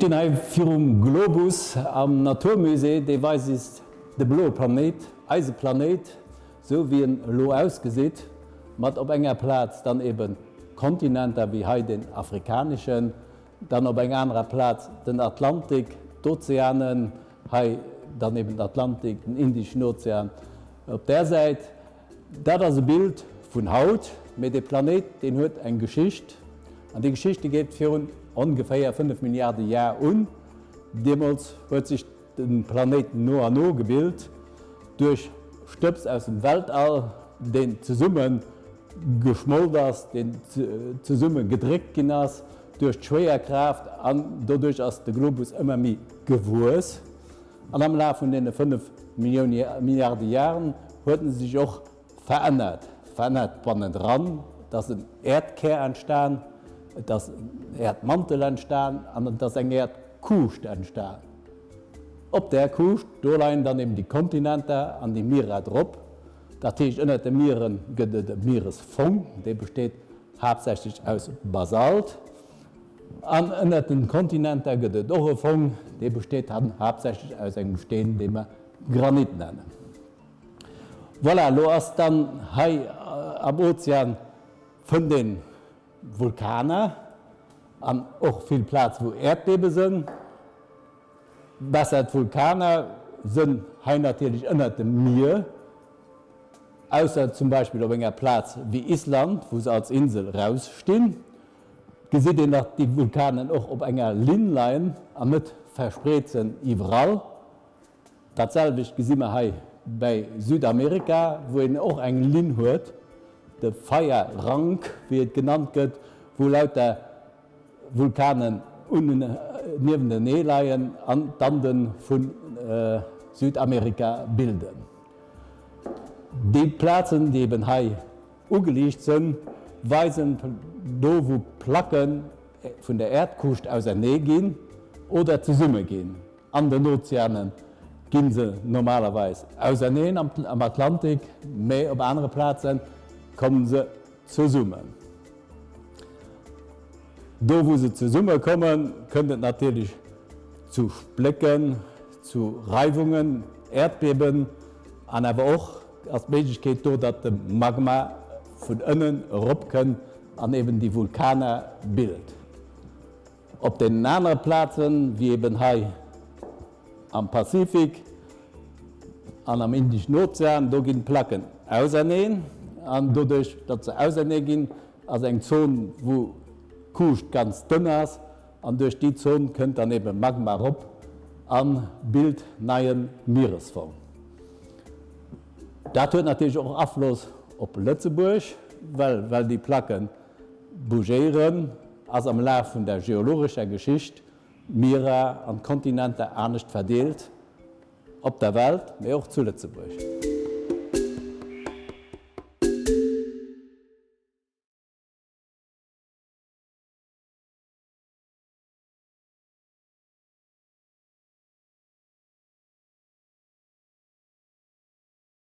stinn hei virum Globus am Naturmusée. Dee weist is de bloe Planéit, eise Planéit, sou wéi en elo ausgesitt, mat op enger Plaz dann eben Kontinenter, wéi hei den afrikaneschen, dann op enger anerer Plaz den Atlantik, d'Ozeanen, hei dann eben den Atlantik, den Indischen Ozean op där Säit. Dat ass e Bild vun haut, mee dee Planéit, deen huet eng Geschicht. An déi Geschicht, déi geet virun ongeféier 5 Milliarde Jar un. Deemools huet sech de Planéit no an no gebilt duerch Stëbs aus dem Weltall, deen zesumme geschmolt ass, deen zesumme gedréckt ginn ass duerch d'Schwéierkraaft an doduerch ass de Globus ëmmer méi gewuess. An am Laf vun deene 5 Milliarde Jaren huet en sech och verännert, verännert bannendran, et ass en Äerdkär entstan, et ass en Äerdmantel entstan an et ass eng Äerdkuuscht entstan. Op där Kuuscht, do leien dann eben déi Kontinenter an déi Mierer drop. Dat heescht, ënnert de Miere gëtt et e Mieresfong, dee besteet haaptsächlech aus Basalt. An ënnert den Kontinenter gëtt et och e Fong, dee besteet dann haaptsächlech aus engem Steen, dee mer Granit nennen. Voilà, elo ass dann hei am Ozean fënnt een Vulkaner an och vill Plaze wou Äerdbebe sënn. Besser d'Vulkaner sënn hei natierlech ënnert dem Mier, ausser zum Beispill op enger Plaz wéi Island, wou se als Insel rausstinn. Gesitt een datt déi Vulkanen och op enger Linn leien an net verspreet sënn iwwerall. Dat selwecht gesi mer hei bäi Südamerika, wou een och eng Linn huet, de Feierrank, wéi et genannt gëtt, wou lauter Vulkanen niewentenee leien an d'Anden vu Südamerika bilden. Déi Plazen, déi eben hei ugeliicht sënn, weisen do wou Placke vun der Äerdkuuscht ausernee ginn oder zesumme ginn. An den Ozeane gi se normalerweis auserneen am Atlantik, mä op anere Plaze komme se zesummen. Do wou se zesumme kommen, kënnt et natierlech zu Splécken, zu Reiwungen, Äerdbieben an awer och ass d'Méiglechkeet do, datt de Magma vun ënnen erop kënnt an eben déi Vulkaner bilt. Op deenen anere Plazen, wéi eben hei am Pazifik an am Indeschen Ozean, do ginn d'Placken auserneen an doduerch, datt se ausernee ginn, ass eng Zon, wou d'Kuuscht ganz dënn ass an duerch déi Zon kënnt dann ebe Magma erop a bilt neie Mieresfong. Dat huet natierlech och Afloss op Lëtzebuerg, well well déi Placke bougéieren, ass am Laf vun der geologescher Geschicht d'Mierer an d'Kontinenter anescht verdeelt op der Welt, mee och zu Lëtzebuerg.